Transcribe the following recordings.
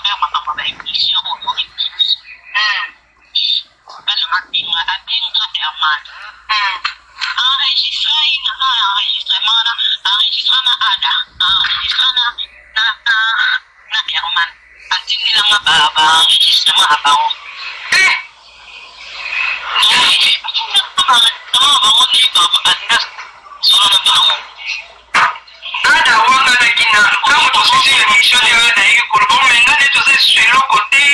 travers makambo ya ba emission oyo ebimi. Mobali na nga abenga abenga Herman. Enregistra ye na enregistrement wana, enregistra na Ada, enregistra na na na Herman. Atindela nga ba ba enregistrement na bango. Eh! Atindela nga ba enregistrement na bango nde ba ba solo na bango. Ada awanganaki nanu tango tosisi emission nde Ada ayaki koloba oh mais nga nde toza lisusu eloko te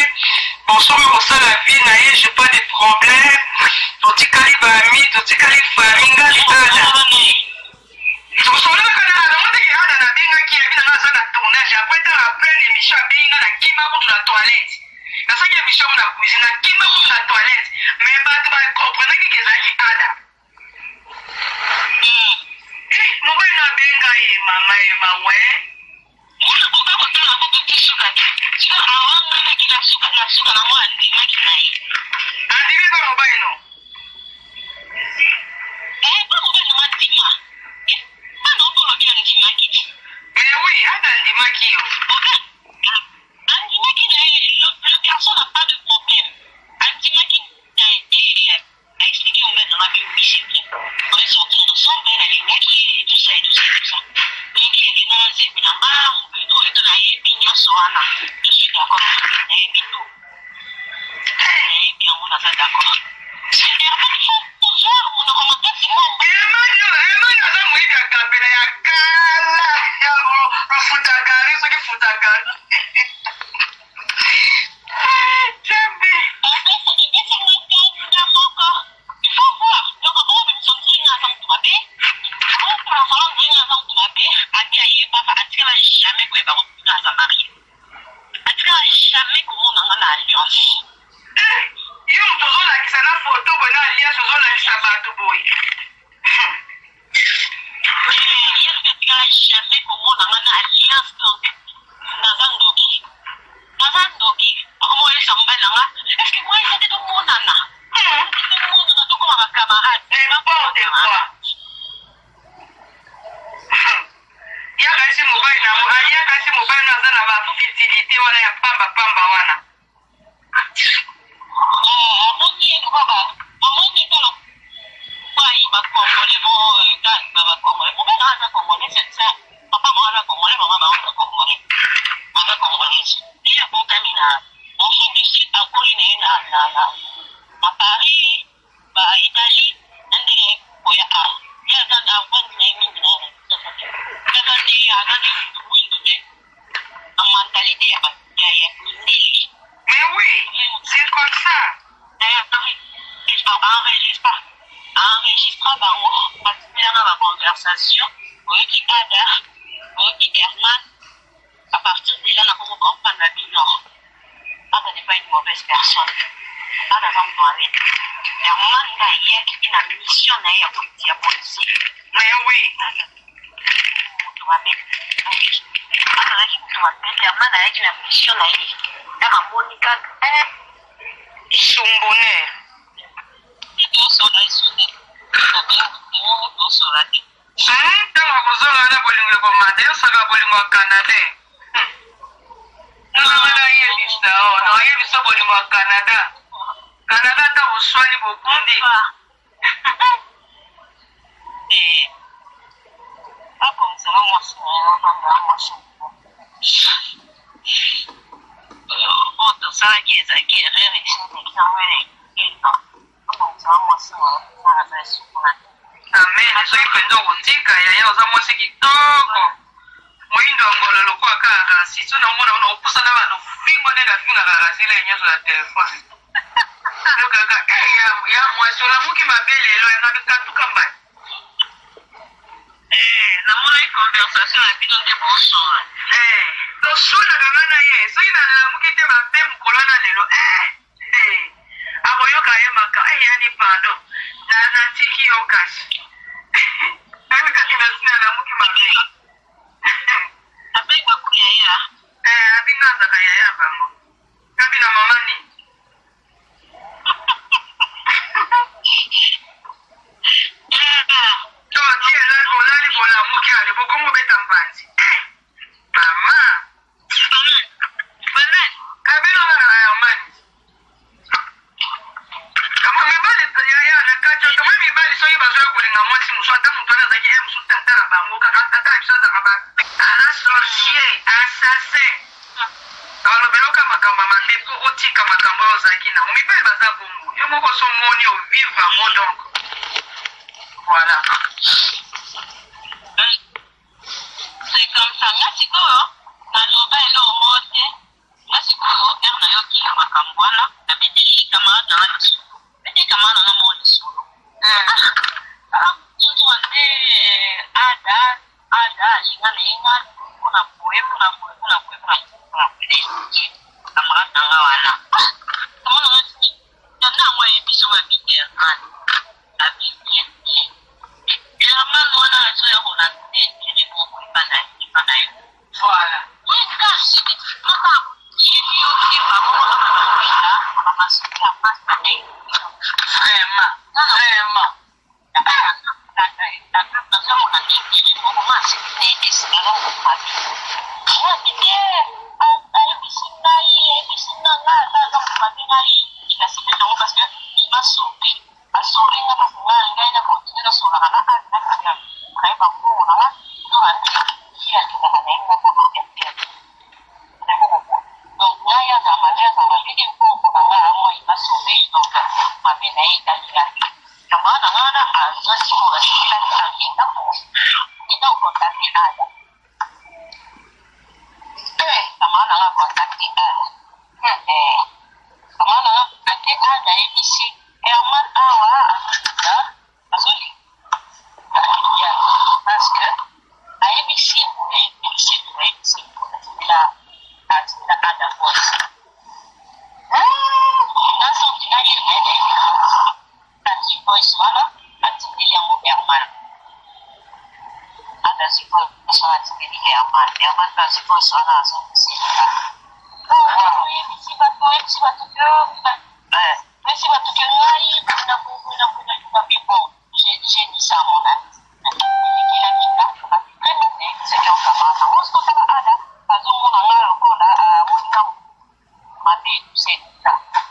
bon soki akosala vie na ye j'ai pas de problème totikali ba amis totikali famille nga nde Ada tosololaka na Ada ngo ndenge Ada nabengaki ye abi na nga aza na tournage après tala pleine emission abengi nga na kima kutu na toilette nasalaki emission yango na cuisine na kima kutu na toilette mais bato ba comprenaki ke ezalaki Ada Eh, mobali no abenga ye mama ye mawe. Mwana koka kotala kutu ti suka te. Sikoyo awanganaki na suka na suka nango andimaki na ye. Andimi pa mobali no. Eh, pa mobali nanga andima. Eh, bana opo olobi andimaki ti. Mais oui, ada andimaki yo. Andimaki na ye, le, le garçon n'a pas de problème. Andimaki na ye. A expliquer mobali na nga pe oui c'est vrai on est sorti ensemble na lingaki ye et tout ça et tout ça et tout ça donc akenda na zemi na nga et tout et tout nayebi nionso wana je suis d'accord nayebi tout nayebi yango naza d'accord Herman faut pouvoir monoko makasi mwa Herman Herman aza moyibi ya kapela ya kala ya lufutagari soki futagari Yo moto ozolakisa na foto boye na alliance ozolakisa bato boye. Jamais komona nga na alliance donc naza ndoki naza ndoki akoma oyebisa mobali na nga est ce que moi eza te tomonana tomonana tokoma ba camarade. N'importe quoi. Yaka si mobali na yaka si mobali na aza na ba futilité wana ya pamba pamba wana. Amoni ye lokola amoni ye lokola ba congolais bo ba congolais mobali na aza congolais c'est ça papa bango aza congolais mama bango aza congolais aza congolaise ye abotami na Afrique du Sud akoli na ye na na na na Paris ba Italie na ndenge aye koya awa ye aza avandi na ye mingi na aza nde aza nde mutu mwindu mais na mentalite ya ba ya ya mindele. Mais oui, c'est comme ça. Enregistra enregistra bango batindela nga ba conversation oyoki Ada oyoki Herman à partir de là nakomi comprendre na bino Ada n'est pas une mauvaise personne Ada aza moto mabe Herman nde ayaki na mission na ye ya ko diaboliser. Mais oui. Moto mabe azalaki moto mabe te Herman ayaki na mission na ye kaka amoni kaka eh. Sumbonner. Tosola esuki tosola te. Ntango akozonga wana bolingo ekomata yo osaka bolingo ya canada nanga nayebisa o nayebisa bolingo ya canada canada ata boswani bobundi. Eh, abongisaka mwasi na ye avanda mwasi oyo tosalaki ezalaki erreur esi eleki yango eleki abongisaka mwasi na ye nga naza esuku na te. Amen soki penza okotika yaya oza mwasi kitoko moyindo ya ngolo lokola kaka rasi soki naomona yo nakopusa na bando fingo nde nafingaka rasi lere nyonso na telefone yokaka eh, ya, ya mwasi olamuki mabe lelo yanga bikatuka mbani. Eh, namonaki conversation na bino nde bosola. Eh, toswanaka nga na ye soki nalamuki te mabe mokolo wana lelo eh, eh, akoyoka ye maka eh, yani pardon na natiki yo kasi ayokaki nasi nalamuki mabe. Abenga ku yaya. Eh, abinga azaka yaya bango kabi na mama nini. To ti elali bolali bolamuki ale bokomi obeta mpanzi eh mama. Olinga mwasi mosusu, ata moto wana azalaki ye mosusu tata na bango, kaka tata na biso azalaka ba aza sorcier, assassin. Balobela oka makambo ya mabe mpo otika makambo oyo ozalaki nango. Mibali baza bongo, yo moko osi omoni ovivre yango, donc voilà. C'est comme ça. Nga sikoyo naloba eloko moko te. Nga sikoyo heure nayoki makambo wana, nabeteli camarade na nga lisolo. Nabeteli camarade na nga moko lisolo. Ah, nzoka nde Ada, Ada alinga na ye nga mpona boye, mpona boye, mpona boye, mpona boye, mpona boye. Na expliquer camarade na nga wana. Ah, camarade na nga atuni, tanda yango ayebi biso nga abi Herman. Abi bien bien. Herman wana azoya kolanda interet moko boye epa na epa na yo. Voilà. Vraiment, vraiment.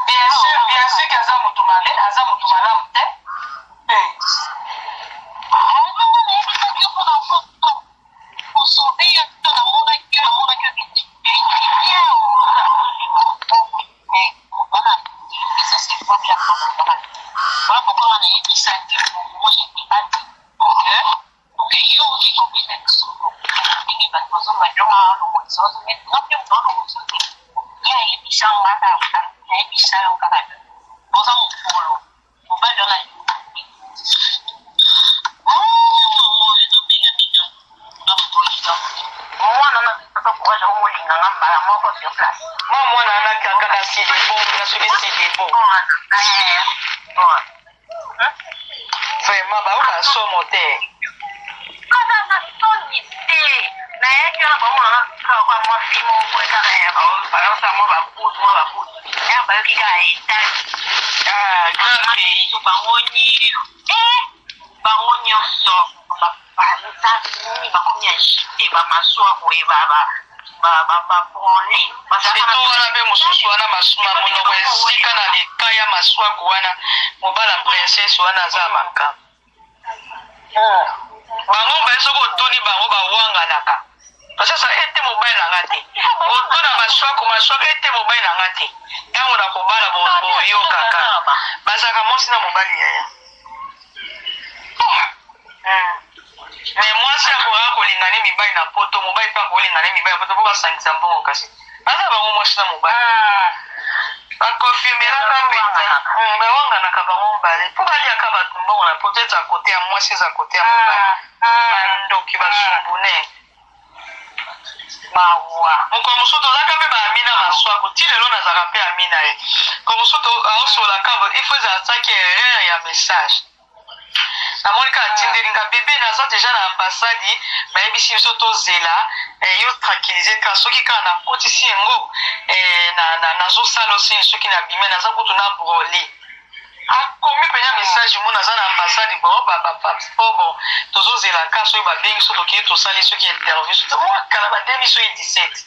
Bien sûr, bien sûr que aza moto mabe, aza moto malamu te. Mwa mwana wana kaka na sidebo, na soki sidebo. Vraiment bayoka somo te. Aza na soni te. Nayaki wana bamona na kaka mwa fille moko boye kaka ya bayosa mwa babutu mwa babutu. Ya bayoki kaka etage. Ah, grand pays. Bango nyonso. Eh, bango nyonso bapanzani bakomi agite bamasuwa boye babranle. Eto wana mpe mosusu wana monoko esika na likaya maswaku wana mobala princesse wana aza makambo. Bango baye soki otuni bango bawanganaka. Basasa ete mobali na nga te. Otuna maswaku maswaku ete mobali na nga te. Ntango na kobala boyokaka. Bazalaka mwasi na mobali yaya. Mais mwasi akoka kolinga ne mibali na poto, mobali mpe akolinga ne mibali na poto mpo basangisa mbongo kasi. Baza bango mwasi na mobali. Bakonfirmelaka mpenza. Bawanganaka bango mibale mpo baliaka bato mbongo na poto, eza kote ya mwasi eza kote ya mobali. Bandoki basumbune. Mawa. Mokolo mosusu tozalaka mpe ba ami na maswaku, ti lelo nazalaka mpe ami na ye. Mokolo mosusu aosolaka il faut ezala saki erreur ya message. Namoni kaka atindeli nga bebe naza deja na ambassade, bayebisi biso tozela, yo tranquillise kaka soki kaka nakotisi yango nazosala osini soki nabimi naza kutu na broli. Akomi mpenza message mo naza na ambassade bon ba ba passeport bon tozozela ka soki babengi so tokei tosali soki interview so mwa kala ba 2017.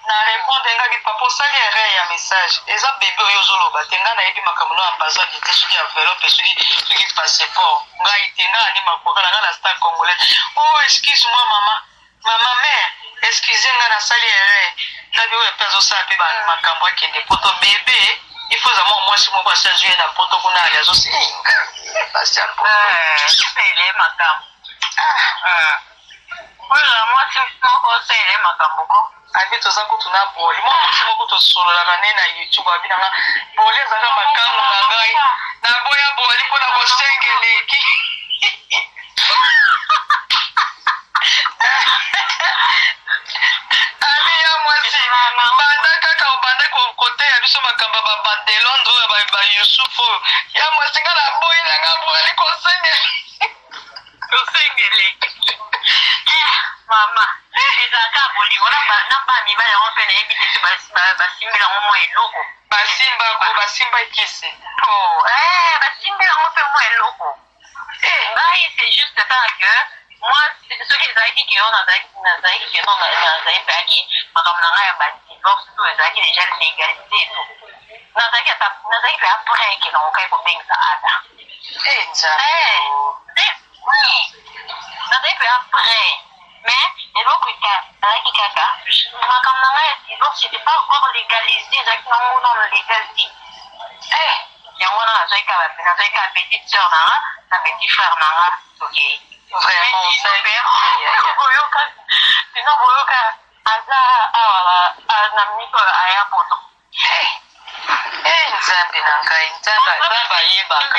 Na repondre nga bi papa osali erreur ya message eza bebe oyo ozoloba te nga nayebi makambo no ambassade te soki enveloppe soki soki passeport ngai te nga ani makwakala nga na star congolais oh excuse moi mama mama mère excuse nga nasali erreur nga bi oyo pe azosala pe ba makambo akende poto bebe il faut eza mwa mwasi moko asi azwi ye na poto kuna ali azosi basi ya poto eh, makambo ah. Oyo mwasi moko osaele makambo ko. Abi toza kutu na boli mwa mwasi moko tosololaka ne na youtube abi nanga boli azalaka makangu na ngai naboya boli mpo na kosengeleki abi ya mwasi banda kaka obanda koteya biso makambo ya badelondre oyo bayusuf oyo ya mwasi nga naboyi nanga boli kosengeli Tosengeli. Eh, mama ezalaka bolingo na bana mibali yango mpe nayebi te so basimbela yango mwa eloko basimbako basimba kisi oh, eh, basimbela yango mpe mwa eloko eh. Ngai c'est juste kaka que moi soki ezalaki ke yo nazalaki ke non nazali mpeyaki makambo na ngai ya badivorce to ezalaki déjà légalisé to nazalaki ata nazalaki mpe après ke nakokaki kobengisa ada. Eh, Nzambe. Eh, oui. Nazali mpe après. Mais eloko ezalaki kaka makambo na ngai ya divorce c'était pas encore légalisé, ezalaki nango nano légal te. Eh, yango wana nazwaki kaka nazwaki kaka petite sœur na nga na petit frère na nga tokei. Vraiment, boyoka sinon boyoka aza awa na minute oyo aya poto. Hey! Hey, Nzambe na ngai, Nzambe, Nzambe ayebaka.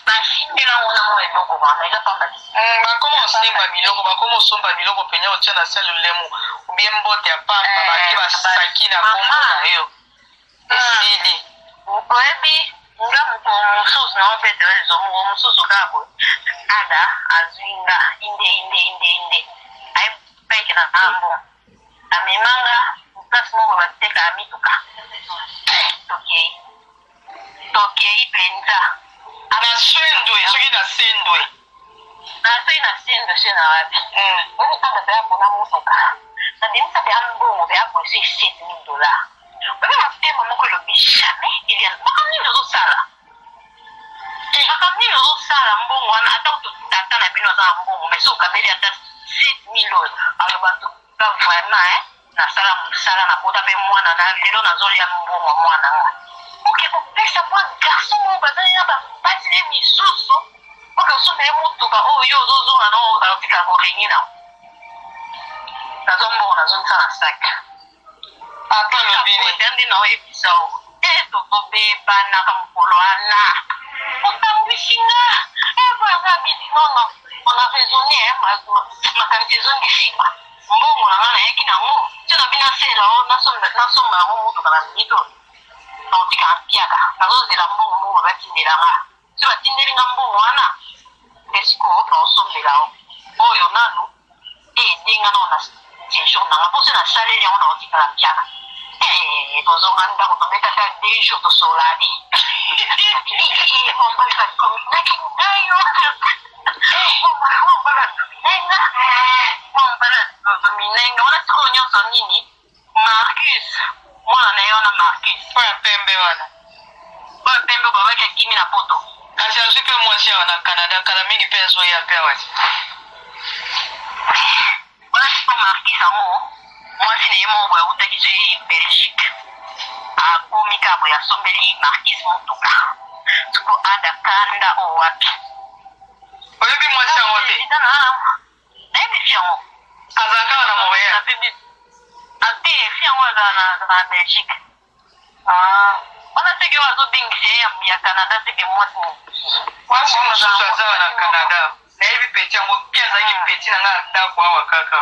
Basimbela ngo na mwa eloko wana eza pamba te. Bakoma osimba biloko, bakoma osomba biloko penya otia na se lolemo ubie mbote ya pamba Eh, bake basaki na kombo na yo esili. Oyebi nga mokolo mosusu na obeta yo lizo mokolo mosusu kaka boye ada azwi nga inde inde inde inde ayebaki na ngambo Amema nga place moko boye batekaka mituka. Tokei. Tokei penza. Na Sendwe, soki na Sendwe. Na soki na Sendwe, soki na wapi. Oyebi ata pe apona motuka. Nabimisa pe mbongo pe boye soki 7000 dollars. Oyebi motema moko elobi jamais Eliane, makambo nini ozosala? Makambo nini ozosala mbongo wana ata kutu tata na bino aza na mbongo mais soki okabeli ata 7000 oyo aloba ntuka vraiment hein nasala mosala nabota pe mwana na lelo nazolia mbongo ya mwana nga oke kopesa mwa garçon moko bazali na bapasi ne misusu oke osombele motuka oyo yo ozozonga na otikala korenye na nazwa mbongo nazongisa na sac. Papa alobi nini? Nde naoyebisa yo te tozobebanaka mokolo wana otambwisi nga ebanga bidi nono on a raisonné makanisi ezongi nsima mbongo na nga nayaki nango ti na bino asela o nasomba yango motuka na minute oyo nakotika mpiaka nazozela mbongo mbongo batindela nga soki batindeli nga mbongo wana nde sikoyo naosombela yo oyo nanu Aide nga nao na sejour na nga po soki nasaleli yango nakotikala mpiaka eh tozonga ndako tobeta ata deux jours tosolola te mobali bakominaki ngai mobali adominai nga mobali adominai nga wana sikoyo nyonso nini Marcus mwana na ye wana Marcus oyo ya pembe wana oyo pembe babaki akimi na poto kasi azwi mpe mwasi awa na Canada kala mingi mpe azoya mpe awa ti wana siko Marcus yango mwasi na ye moko boye awutaki soki Belgique akomi kaka boye asombeli Marcus motuka siko ada kanda oyo wapi oyebi mwasi yango te Nayebi fi yango. Azalaka kaka na Montreal? Te, fi yango azala na Belgique. Ah. Wana seke oyo azobengisa ye ya Canada seke mwasi mosusu. Mwasi mosusu aza na Canada. Nayebi peti yango bien azalaki ah. peti na ngai na ndako awa kaka.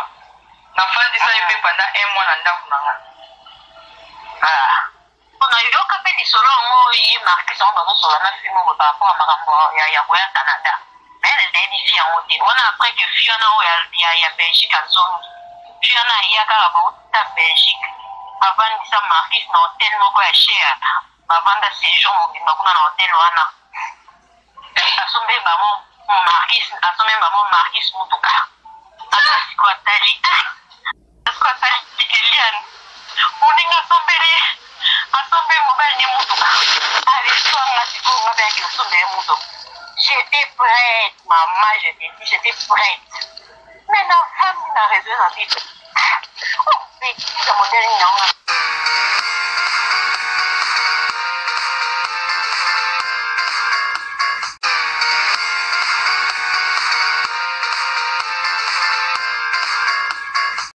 Nafandisa ye mpe pendant un mois na ndako na ngai. Ah. Po nayoka pe lisolo yango ye Marcus yango bazosolola na fille moko par rapport ya makambo ya ya koya Canada mais nayebi fille yango te wana après que fille wana oyo ya ya Belgique azongi fille wana aya kaka bauta Belgique avandisa Marcus na hotel moko ya cher bavanda séjour mobimba kuna na hotel wana asombe bango Marcus asombe bango Marcus mutuka ata sikoyo atali ah. Moko asali Eliane moninga asombeli asombeli mobali ne motuka aleswa nga sikoyo nga mpe yaki kosombela ye motuka. J'étais prête mama, je te dis, j'étais prête, mais navandi na raisonne na biso, oh, bêtise ya modèle nini yango?